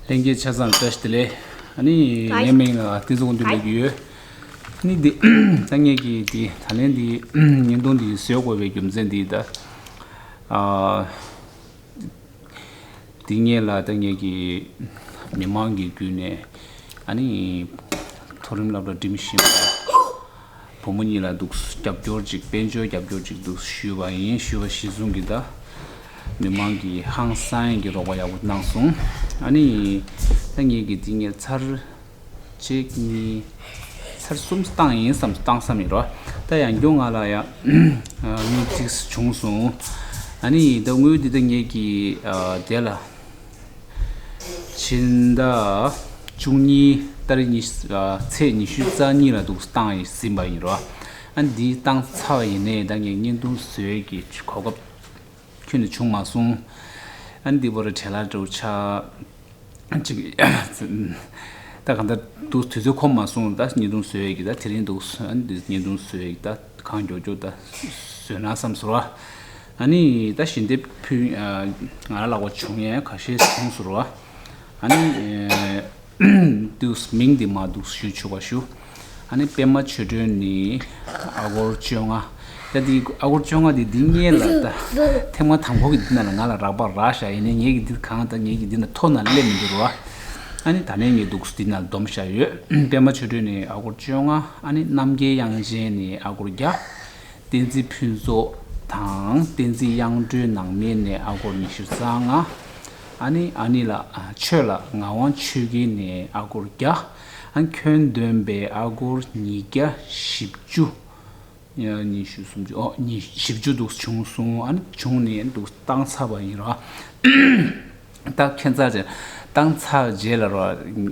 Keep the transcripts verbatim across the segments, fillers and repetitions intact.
ལྷན་རྒྱས་ཆ་ཚང་བཀྲ་ཤིས་བདེ་ལེགས། ཨ་ནི་ངའི་མིང་ལ་བསྟན་འཛིན་དགུ་འདུས་ལབ་ཀྱི་ཡོད། ཨ་ནི་འདི་ད་ངས་ཀྱིས་འདི་ད་ལན་འདི་བརྙན་ཐུང་འདི་བཟོ་དགོས་པའི་རྒྱུ་མཚན་འདི་ད་ཨ་འདི་ངས་ལ་ད་ངས་ཀྱིས་མི་མང་གི་བརྒྱུད་ནས་ཨ་ནི་མཐོ་རིམ་སློབ་གྲྭ་འགྲིམ་བཞིན་པ། བུ་མོ་གཉིས་ལ་འདུག་རྒྱབ་སྐྱོར་ཅིག་དཔལ་འབྱོར་རྒྱབ་སྐྱོར་ཅིག་འདུག་ཞུས་པ་ཡིན། ཞུས་པ་གཞིར་བཟུང་གིས་ད་མི་མང་གིས་ཧང་སང་གི་རོགས་པ་ཡག་པོ་གནང་སོང་། ཨ་ནི་ད་ངས་ཀྱི་འདི་ངས་ཚར་གཅིག་གཉིས་ཚར་གསུམ་བཏང་ཡིན་བསམ་བཏང་བསམ་ཡིན་རོ། ད་ཡང་སྐྱོ་ང་ལ་ཡང་མི་གཅིག་བྱུང་སོང་། ཨ་ནི་ད་དངུལ་འདི་ད་ངས་ཀྱི་དེ་ལ། ཕྱི་ཟླ་བཅུ་གཉིས་ཏ་རིག་ཉི་ཤུ་ཨ་ཚེས་ཉི་ཤུ་རྩ་གཉིས་ལ་འདུག་བཏང་ཡིན་ཟིན་པ་ཡིན་རོ། ཨ་འདི་བཏང་ཚར་བ་ཡིན་ནའི་ད་ངས་བརྙན་ཐུང་བཟོས་ཀྱི་གོ་སྐབས་ཁྱོན་ནས་བྱུང་མ་སོང་། ཨ་འདི་བོ་ར་བྲེལ་ལ་འགྲོ་ཆ་ཅིག་ད་གང་ལྟར་འདུག་དུས་ཚོད་ཁོམ་མ་སོང་། ད་བརྙན་ཐུང་བཟོས་ཀྱི་ད་དེ་རིང་འདུག་ཨ་འདི་བརྙན་ཐུང་བཟོས་ཀྱི་ད་གང་མགྱོགས་མགྱོགས་ད་བཟོས་ན་བསམ་སོང་ར། ཨ་ནི་ད་ཞལ་འདེབས་ཕུལ་ང་རང་ལ་བ་བྱུང་ཡས་ཁ་ཤས་བྱུང་སོང་ར། ཨ་ནི་དུས་མིང་འདི་མ་འདུག་ཞུ་ཆོག་པ་ཞུ། ཨ་ནི་པད་མ་ཆོས་སྒྲོན་ནི་ཨ་སྒོར་བཅོ་ལྔ། ད་འདི་ཨ་སྒོར་བཅོ་ལྔ་འདི་འདི་སྔས་ལ་ད་ཐེངས་མ་དང་པོ་གི་འདི་ན་ལ་ང་ལ་རག་པ་རག་ཤག་ཡིན་ནའི་ངེད་ཀྱི་འདི་གང་ད་ངེད་ཀྱི་འདི་ན་ཐོ་ན་སླེབས་མི་འདུག་ར། ཨ་ནི་ད་ནས་ངེད་འདུག་འདི་ན་སྡོམ་བཞག་ཡོད། པད་མ་ཆོས་སྒྲོན་ནི་ཨ་སྒོར་བཅོ་ལྔ། ཨ་ནི་རྣམ་རྒྱལ་དབྱངས་ཅན་ནི་ཨ་སྒོར་བརྒྱ། བསྟན་འཛིན་ཕུན་ཚོགས་དང་བསྟན་འཛིན་དབྱངས་སྒྲོན་ནང་མི་ནས་ཨ་སྒོར་ཉི་ཤུ་རྩ་ལྔ། ཨ་ནི་ཨ་ནི་ལ་ཆོས་ལ་ངག་དབང་ཆོས་དགེ་ནས་ཨ་སྒོར་བརྒྱ། ཨ་ཁྱོན་བསྡོམས་པའི་ཨ་སྒོར་ཉིས་བརྒྱ་བཞི་བཅུ། ཉི་ཤུ་སུམ་ཅུ་ཨོ་ཉི་བཞི་བཅུ་འདུག་བྱུང་སོང་། ཨ་ནི་བྱུང་ནས་འདུག་བཏང་ཚར་བ་ཡིན་ར། ད་ཁྱད་མཚར་ཅན་བཏང་ཚར་རྗེས་ལ་ར་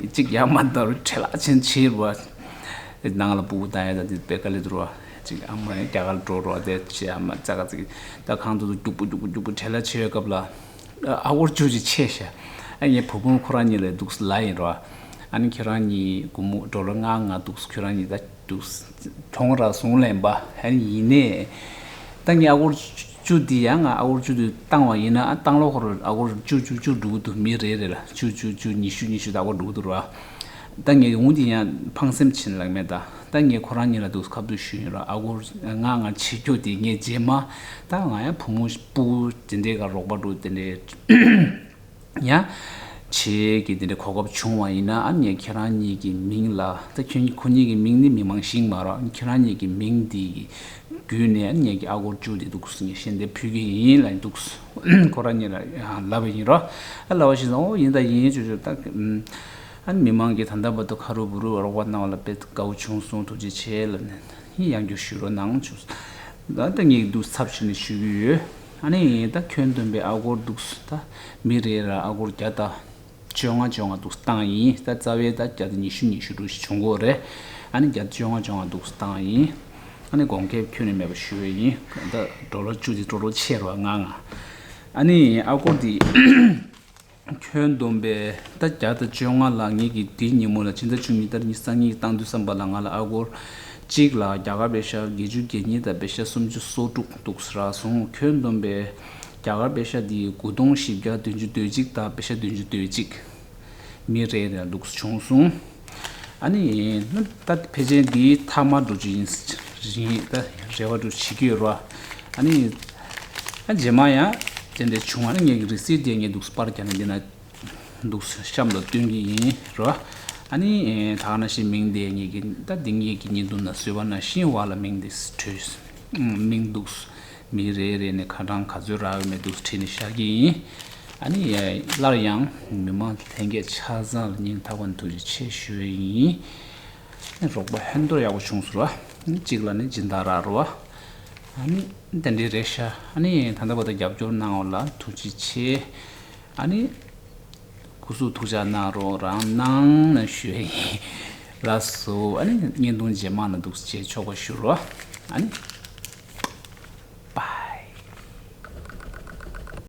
གཅིག་ཡར་མར་ད་རུ་བྲེལ་ལ་ཆེན་ཆེ་ར། ནང་ལ་སྤུ་གུ་ད་ཡ་ད་དེ་པེ་ཀ་ལི་དུ་ར་གཅིག་ཨ་མ་རྒྱ་གར་འགྲོ་ར་དེ་ཆེ་ཨ་མ་ཙ་ག་ཙིག་ད་གང་དུ་དུ་རྒྱུག་པུ་རྒྱུག་པུ་རྒྱུག་པུ་བྲེལ་ལ་ཆེ་བའི་སྐབས་ལ་ཨ་སྒོར་བཅུ་ཅིག་ཆེ་ཤ། ཨ་ངའི་བུ་སྤུན་ཁོ་རང་གཉིས་ལ་འདུག་ལ་ཡིན་ར། ཨ་ནི་ཁྱེད་རང་གཉིས་སྒོར་མོ་ཌོ་ལར་ལྔ་ལྔ་འདུག་ཁྱེད་རང་གཉིས་ད། འདུག་གྱོང་རག་བཟུང་ལེན་པ་ཨ་ནི་ཡིན་ནས། ད་ངས་ཨ་སྒོར་བཅུ་འདི་ཡང་ང་ཨ་སྒོར་བཅུ་འདི་བཏང་བ་ཡིན་ན་ཨ་བཏང་ལོ་ཁོ་ར་ཨ་སྒོར་བཅུ་བཅུ་བཅུ་འགྲོ་གི་འདུག་མི་རེ་རེ་ལ་བཅུ་བཅུ་བཅུ་ཉི་ཤུ་ཉི་ཤུ་ད་སྒོར་འགྲོ་གི་འདུག་ར། ད་ངས་ཡོང་འདི་ཡང་ཕངས་སེམས་ཆེན་ལགས་མེད་ད། ད་ངས་ཁོ་རང་གཉིས་ལ་འདུག་ཁ་བསྡུ་ཞུས་ཡིན་ར། ཨ་སྒོར་ང་ང་བྱེད་རྒྱུ་དེ་ངས་རྗེས་མ་ད་ང་ཡང་བུ་མོ་སྤུ་གུ་དེ་འདྲའི་ག་རོགས་པ་འགྲོ་དེ་འདྲའི། ཡང་། ཆེད་ཀྱི་དེ་འདྲའི་གོ་སྐབས་བྱུང་བ་ཡིན་ན་ཨ་ནི་ཁྱེད་རང་གཉིས་ཀྱི་མིང་ལ་ད་ཁྱོད་ཁོ་གཉིས་ཀྱི་མིང་ནི་མི་མང་ཞིག་མ་རེད། ཁྱེད་རང་གཉིས་ཀྱི་མིང་འདི་བརྒྱུད་ནས་ཨ་ནི་ངེད་ཀྱི་ཨ་སྒོར་བཅུ་དེ་འདུག་ངས་ཞལ་འདེབས་ཕུལ་གྱི་ཡིན་ལབ་འདུག་ཁོ་རང་གཉིས་ལ་ལབ་པ་ཡིན་རོ། ཨ་ལབ་པ་ཞིག་ཨོ་ཡིན་ད་ཡིན་ཅོ་ཅོ་ད་ཨ་ནི་མི་མང་གིས་ད་ལྟ་བར་དུ་ཁ་རུ་བུ་རུ་རོགས་པ་གནང་བ་ལ་དཔེ་དགའ་བོ་བྱུང་སོང་ཐུགས་རྗེ་ཆེ་ལབ་ནས། ཡང་བསྐྱར་ཞུ་རོགས་གནང་བྱུང་། ད་ལྟ་ངས་འདུག་ཚབ་བྱས་ནས་ཞུ་གི་ཡོད། ཨ་ནི་ད་ཁྱོན་བསྡོམས་པའི་ཨ་སྒོར་འདུག་ད་མི་རེ་ལ་ཨ་སྒོར་བརྒྱ་དང་བཅོ་ལྔ་བཅོ་ལྔ་འདུག་བཏང་ཡིན། ད་རྩ་བའི་ད་བརྒྱ་དང་ཉི་ཤུ་ཉི་ཤུ་འདུག་བྱུང་གོ་རེད། ཨ་ནི་བརྒྱ་དང་བཅོ་ལྔ་བཅོ་ལྔ་འདུག་བཏང་ཡིན། ཨ་ནི་དགོངས་འགལ་ཁྱོན་ནས་མེད་པ་ཞུ་ཡ་ཡིན། ད་ཌོ་ལར་བཅུ་དེ་ཏོག་ཏོག་ཆེ་རུ་ང་ང་། ཨ་ནི་ཨ་སྒོར་དེ། ཁྱོན་བསྡོམས་པས་ད་བརྒྱ་དང་བཅོ་ལྔ་ལ་ངེད་ཀྱིས་དེའི་ཉིན་མོ་ལ་ཕྱི་ཟླ་བཅུ་གཉིས་ཏ་རིག་ཉི་ཤུ་རྩ་གཉིས་བཏང་དུས་ཙམ་པ་ལ་ང་ལ་ཨ་སྒོར་གཅིག་ལ་རྒྱ་གར་པེ་ཤ་བརྒྱད་ཅུ་གྱ་གཉིས་དང་པེ་ཤ་སུམ་ཅུ་སོ་དྲུག་འདུག་རག་སོང་། ཁྱོན་བསྡོམས་པས་རྒྱ་གར་པེ་ཤ་འདི་དགུ་སྟོང་བཞི་བརྒྱ་བདུན་ཅུ་དོན་གཅིག་དང་པེ་ཤ་བདུན་ཅུ་དོན་གཅིག་མི་རེ་རེ་ལ་འདུག་བྱུང་སོང་། ཨ་ནི་ད་ཕལ་ཆེར་འདིའི་མཐའ་མ་འགྲོ་རྒྱུ་ཡིན་ད་རེ་བ་འགྲོ་བྱེད་ཀྱི་ཡོད་ར། ཨ་ནི། ཨ་རྗེས་མ་ཡང་དེ་འདྲ་བྱུང་བ་ནི་ངེད་ཀྱི་རི་སིབ་དེ་ངས་འདུག་པར་རྒྱག་ནས་འདི་ན་འདུག་གཤམ་ལ་སྟོན་གྱི་ཡིན་རོ། ཨ་ནི་ད་ག་ནང་བཞིན་མིང་དེ་ངེད་ཀྱི་ད་འདི་ངེད་ཀྱི་བརྙན་ཐུང་ན་བཟོས་པ་ནང་བཞིན་བ་ལ་མིང་དེ་བྲིས། མིང་འདུག་མི་རེ་རེ་ནས་ཁ་གྲངས་ག་ཚོད་རག་ཡོད་མེད་འདུག་བྲིས་ནས་བཞག་གི་ཡིན། ཨ་ནི་སླར་ཡང་མི་མང་ལྷན་རྒྱས་ཆ་ཚང་ལ་སྙིང་ཐག་པ་ནས་ཐུགས་རྗེ་ཆེ་ཞུ་ཡི་ཡིན། རོགས་པ་ཧན་ཏོར་ཡག་པོ་བྱུང་སོང་ར། གཅིག་ལ་ནི་སྦྱིན་བདག་རག་རོ། ཨ་ནི་དེ་འདྲའི་རེད་ཤག་ཨ་ནི་ད་ལྟ་བར་དུ་རྒྱབ་སྐྱོར་གནང་བ་ལ་ཐུགས་རྗེ་ཆེ། ཨ་ནི་སྐུ་གཟུགས་ཐུགས་ཅག་གནང་རོགས་རང་གནང་ན་ཞུ་ཡ་ཡིན། ལགས་སོ། ཨ་ནི་བརྙན་ཐུང་རྗེས་མ་ན་འདུག་སེ་མཇལ་ཆོག་པ་ཞུ་རོ། ཨ་ནི།